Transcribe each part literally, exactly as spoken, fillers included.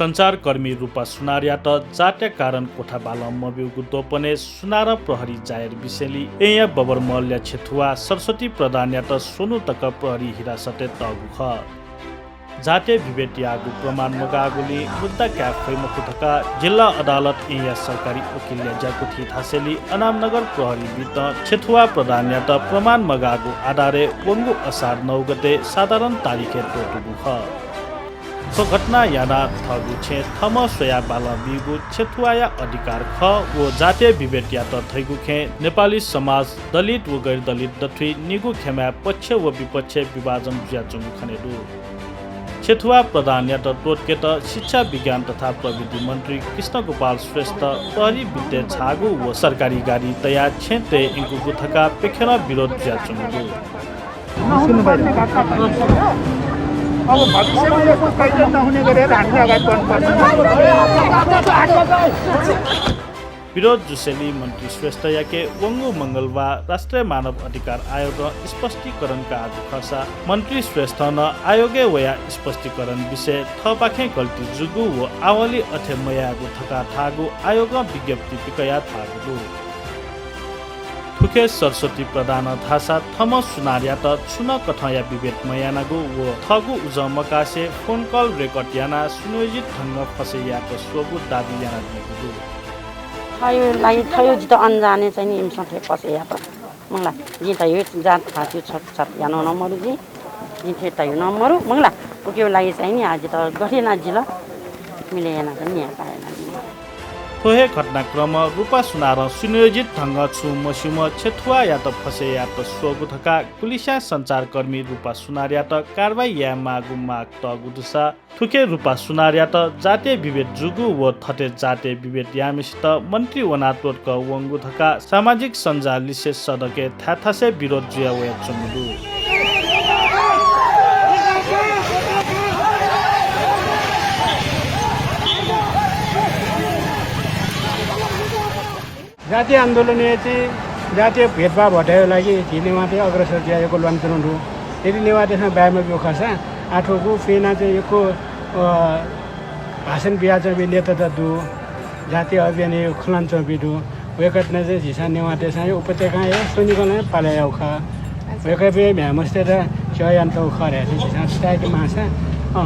सञ्चारकर्मी रूपा सुनारयात जातया कारण कोठा बालं मब्यूगु द्वपनय् सुनारं प्रहरी जाहेर बिसेंलि येँया बबरमहलया छेथुवा सरस्वती प्रधानयात स्वन्हु तक प्रहरी हिरासतय् तःगु खः। जातीय विभेद याःगु प्रमाण मगाःगुलिं मुद्दा काये फइ मखु धकाः जिल्ला अदालत येँया सरकारी वकिलया ज्याकुथिइ थासेंलि अनामनगर प्रहरीं बितं छेथुवा प्रधानयात प्रमाण मगाःगु आधारय् वंगु असार नौ गते साधारण तारिखय् त्वःतूगु खः। थ्व घटना यानाः थःगु छेँ थःम्हं स्वयाः बालं बीगु छेथुवाया अधिकार खः व जातीय विभेद यात धइगु खँय् नेपाली समाज दलित व गैर दलित दथुइ निगू खेमाय् पक्ष व विपक्षय् विभाजन जुयाच्वंगु खनेदु। छेथुवा प्रधानयात त्वःतकेत शिक्षा, विज्ञान तथा प्रविधि मन्त्री कृष्णगोपाल श्रेष्ठ प्रहरी बिन्ते छाःगु व सरकारी गाडी तयाः छेँतय् यंकूगु धकाः प्यखेलं विरोध जुयाच्वंगु दु। अब भविष्यमा यस्तो कैद नहुने गरेर हामीले अगाडि बढ्नुपर्छ। विरोध जुसेंलि मन्त्री श्रेष्ठयाके वंगु मंगलबार राष्ट्रिय मानव अधिकार आयोगं स्पष्टीकरण काःगु खःसा मन्त्री श्रेष्ठं नं आयोगय् वयाः स्पष्टीकरण बिसे थःपाखें गल्ती जूगु व आवंलि अथे मयायेगु धकाः धाःगु आयोगं विज्ञप्ति पिकयाः धाःगु दु। थुखे सरस्वती प्रधानं धाःसा थःम्हं सुनारयात छुं नं कथंया विभेद मयानागु व थःगु उजं मकासे फोन कल रेकर्ड यानाः सुनियोजित ढंगं फसय् यायेत स्वःगु दाबी यानादीगु दु। थयो लागि थयो जितः अनजाने चाहिँ नि इमिसं थ्व फसय् यात। मंगला, जिं थयो जात भाषा छत छत यानो न मरु जि। जिं थ्व थयो न मरु, मंगला। उकियो लागि चाहिँ नि आ जितः गथे याना जिल, मिले याना चाहिँ नि आ पायना जिल। थ्व हे घटनाक्रम रूपा सुनारं सुनियोजित ढंगं छुं मस्यूम्ह छेथुवायात फसय् यायेत स्वःगु धकाः पुलिसया सञ्चारकर्मी रूपा सुनारयात कारवाही यायेमाःगु माग तःगु दुसा थुखे रूपा सुनारयात जातीय विभेद जूगु व थथे जातीय विभेद याःम्हसित मन्त्री वनाः त्वःतकः वंगु धकाः सामाजिक सञ्जाल लिसे सडकय् थाय् थासय् विरोध जुया वयाच्वंगु दु। जातीय आन्दोलनय् चाहिँ जातीय भेदभाव हटायेगु लागि झी नेवाःतय् अग्रसर जुयाः यक्व ल्वानाच्वनागु दु। यदि नेवाःतय्सं बाय् मब्यू खःसा आः थुगु फुइँया चाहिँ यक्व, अ, भाषण बियाच्वंपिं नेतात दु, जातीय अभियानय् खँ ल्हानाच्वंपिं दु। वय्कःतय्त चाहिँ झीसं नेवाःतय्सं हे उपत्यकां हे स्वनिगलं हे पालय् याःगु खः। वय्कःपिं म्ह्याय्मसितय्त च्यः यानातःगु खः धयाः चाहिँ झीसं ताय्के माःसा, अ,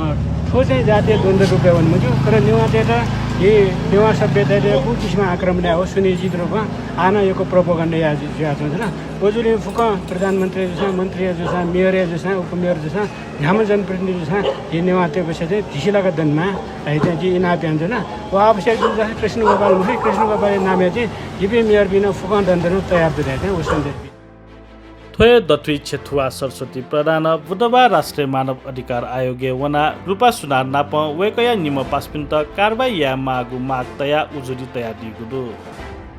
थ्व चाहिँ जातीय द्वन्द्व रूपय् वने मज्यू। तर नेवाःतय्त झी नेवाः सभ्यताय् गुगु किसिमं आक्रमण याःगु सुनियोजित रूपं आः नं यक्व propaganda याः जु-, जुयाच्वंगु दु। अय्जूगुलिं फुक्कं प्रधानमन्त्री जूसां, मन्त्री जूसां, मेयर जूसां, उपमेयर जूसां, न्ह्याम्ह जनप्रतिनिधि जूसां झी नेवाःतय् बसे चाहिँ धिसिलाक दनेमाः धयाः चाहिँ जिं इनाप यानाच्वना। व आवश्यक जूसा कृष्णगोपाल मखु, कृष्णगोपालया नामय् चाहिँ जिपिं मेयरपिं नं फुक्कं दनेत नं तयार दु धयाः चाहिँ व सन्देश बी। थ्व हे दथुइ छेथुवा सरस्वती प्रधानं बुधबार राष्ट्रिय मानव अधिकार आयोगय् वनाः रूपा सुनार नाप वय्कःया निम्ह पासापिन्त कारवाही यायेमाःगु माग तयाः उजुरी तयादीगु दु।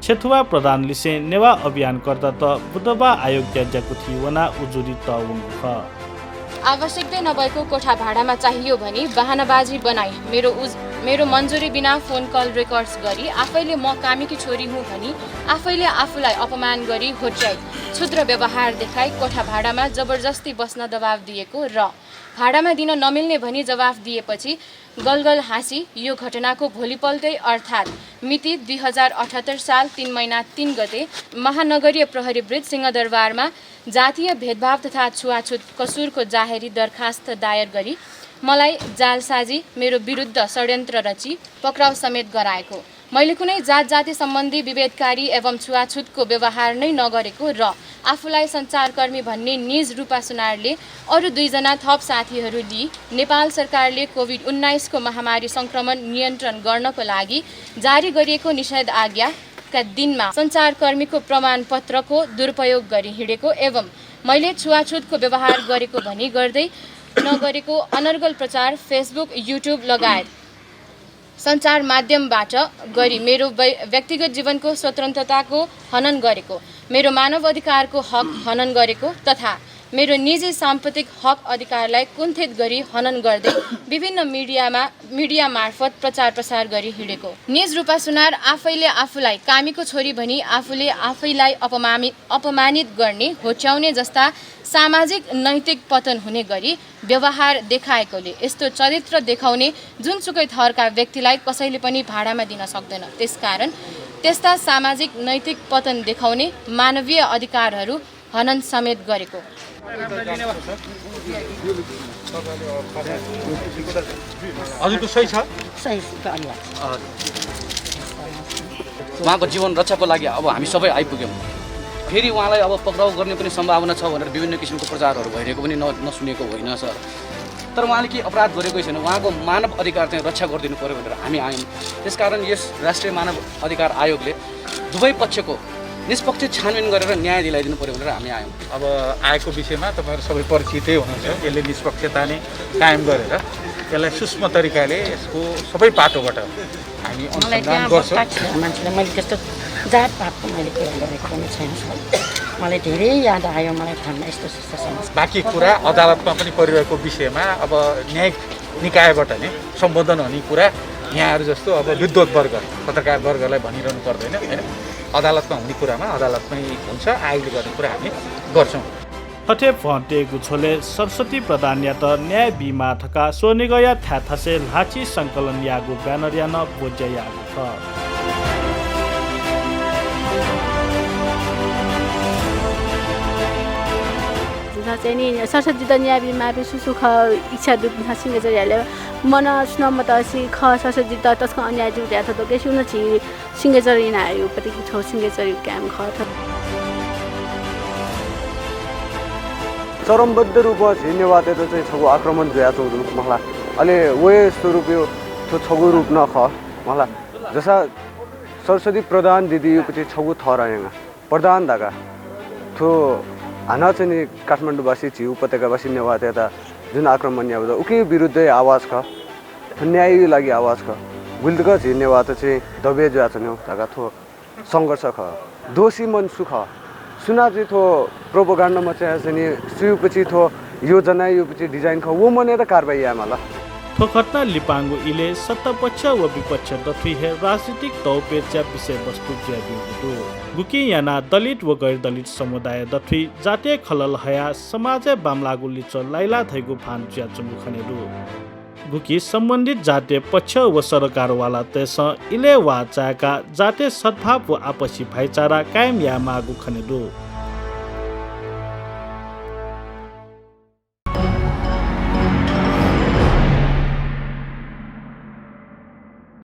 छेथुवा प्रधानलिसें नेवाः अभियानकर्तात बुधबार आयोगया ज्याकुथिइ वनाः उजुरी तःवंगु खः। आवश्यकता नभएको कोठा भाडामा चाहियो भनी बहानाबाजी बनाई मेरो उज-, मेरो मन्जुरी बिना फोन कल रेकर्ड्स गरी आफैले म कामीकी छोरी हुँ भनी आफैले आफूलाई अपमान गरी होच्याई, क्षुद्र व्यवहार देखाई कोठा भाडामा जबरजस्ती बस्न दबाब दिएको र भाडामा दिन नमिल्ने भनी जवाफ दिएपछि गलगल हाँसी यो घटनाको भोलिपल्टै अर्थात् मिति दुई हजार अठहत्तर साल तीन महिना तीन गते महानगरीय प्रहरी वृत्त सिंहदरबारमा जातीय भेदभाव तथा छुवाछुत कसुरको जाहेरी दरखास्त दायर गरी मलाई जालसाजी, मेरो विरुद्ध षड्यन्त्र रची पक्राउ समेत गराएको। मैले कुनै जातजाति सम्बन्धी विभेदकारी एवं छुवाछुतको व्यवहार नै नगरेको र आफूलाई सञ्चारकर्मी भन्ने निज रूपा सुनारले अरू दुईजना थप साथीहरू लिई नेपाल सरकारले कोभिड उन्नाइसको महामारी सङ्क्रमण नियन्त्रण गर्नको लागि जारी गरिएको निषेधाज्ञाका दिनमा सञ्चारकर्मीको प्रमाणपत्रको दुरुपयोग गरी हिँडेको एवं मैले छुवाछुतको व्यवहार गरेको भनी गर्दै नगरेको अनर्गल प्रचार Facebook, YouTube लगायत सञ्चार माध्यमबाट गरी मेरो वै-, व्यक्तिगत जीवनको स्वतन्त्रताको हनन गरेको, मेरो मानव अधिकारको हक हनन गरेको तथा मेरो निजी साम्पत्तिक हक अधिकारलाई कुण्ठित गरी हनन गर्दै विभिन्न मिडियामा, मिडिया मार्फत प्रचार प्रसार गरी हिँडेको। निज रूपा सुनार आफैले आफूलाई कामीको छोरी भनी आफूले आफैलाई अपमामि-, अपमानित गर्ने, होच्याउने जस्ता सामाजिक नैतिक पतन हुने गरी व्यवहार देखाएकोले यस्तो चरित्र देखाउने जुनसुकै थरका व्यक्तिलाई कसैले पनि भाडामा दिन सक्दैन। त्यसकारण त्यस्ता सामाजिक नैतिक पतन देखाउने मानवीय अधिकारहरू हनन समेत गरेको। हजुरको सही छ? सही, धन्यवाद। उहाँको जीवन रक्षाको लागि अब हामी सबै आइपुग्यौँ। फेरि उहाँलाई अब पक्राउ गर्ने पनि सम्भावना छ भनेर विभिन्न किसिमको प्रचारहरू भइरहेको पनि न नसुनेको होइन सर। तर उहाँले केही अपराध गरेकै छैन। उहाँको मानव अधिकार चाहिँ रक्षा गरिदिनु पऱ्यो भनेर हामी आयौँ। त्यसकारण यस राष्ट्रिय मानव अधिकार आयोगले दुवै पक्षको निष्पक्ष छानबिन गरेर न्याय दिलाइदिनु पऱ्यो भनेर हामी आयौँ। अब आएको विषयमा तपाईँहरू सबै परिचितै हुनुहुन्छ। यसले निष्पक्षता नै कायम गरेर यसलाई सूक्ष्म तरिकाले यसको सबै पाटोबाट हामी मलाई अनुसन्धान त्यहाँ गर्छौँ। बस्दा मान्छेले मैले त्यस्तो जातपातको मैले कुरा गरेको पनि छैन सर। मलाई धेरै याद आयो, मलाई थाहा यस्तो यस्तो समस्या। बाँकी कुरा अदालतमा पनि परिरहेको विषयमा अब न्यायिक निकायबाट नै सम्बोधन हुने कुरा यहाँहरू जस्तो अब विद्वत वर्ग, पत्रकार वर्गलाई भनिरहनु पर्दैन, होइन? अदालतमा हुने कुरामा अदालतमै हुन्छ, आयोगले गर्ने कुरा हामी गर्छौँ। थथे भ्वंतय्गु झ्वलय् सरस्वती प्रधानयात न्याय बीमाः धकाः स्वनिगःया थाय्थासय् ल्हाःचिः संकलन याःगु ब्यानरया नं ब्वज्या याःगु खः। झीसं चाहिँ नि सरस्वतीत न्याय बीमाःपिं सु सु खः, इच्छा दुपिन्सं signature यायेमाः। मनं सुनं मतसे खः, सरस्वतीत तसकं अन्याय जू धयाः थ्व दक्वसिनं झी signature यानाः उपति छगू signature यायेमाः खः। चरमबद्ध रूपं झी नेवाःतय्त चाहिँ छगू आक्रमण जुयाच्वंगु दु मला। अले व हे स्वरूपया थ्व छगू रूप नं खः मला। जसा सरस्वती प्रधान दिदीयापति छगू थर यंगा प्रधान धकाः थ्व हानं चाहिँ नि काठमाडौँवासी, झी उपत्यकावासी नेवाःतय्त जुन आक्रमण याःगु दु, उकी विरुद्ध आवाज खः। थ्व न्यायया लागि आवाज खः। गुलि तक झी नेवाःत चाहिँ दबे जुयाच्वनेगु धकाः थ्व संघर्ष खः। दोषी मन सु खः? सुनां चाहिँ थ्व propaganda मचाया चाहिँ नि सुयापति थ्व योजना, योपति design खः, व मनयात कारवाही यायेमाल। थ्व घटना लिपांगु इलय् सत्तापक्ष व विपक्ष दथुइ हे राजनीतिक तौपेचया विषयवस्तु जुयाब्यूगु दु। गुकिं यानाः दलित व गैरदलित समुदाय दथुइ जातीय खलल हयाः समाजय् बांमलाःगु लिच्वः लाइलाः धइगु भान जुयाच्वंगु खने दु। गुकी सम्बन्धित जातीय पक्ष व सरकारवालातय्सं इलय् वाः चाय्काः जातीय सद्भाव व आपसी भाइचारा कायम यायेमाःगु खने दु।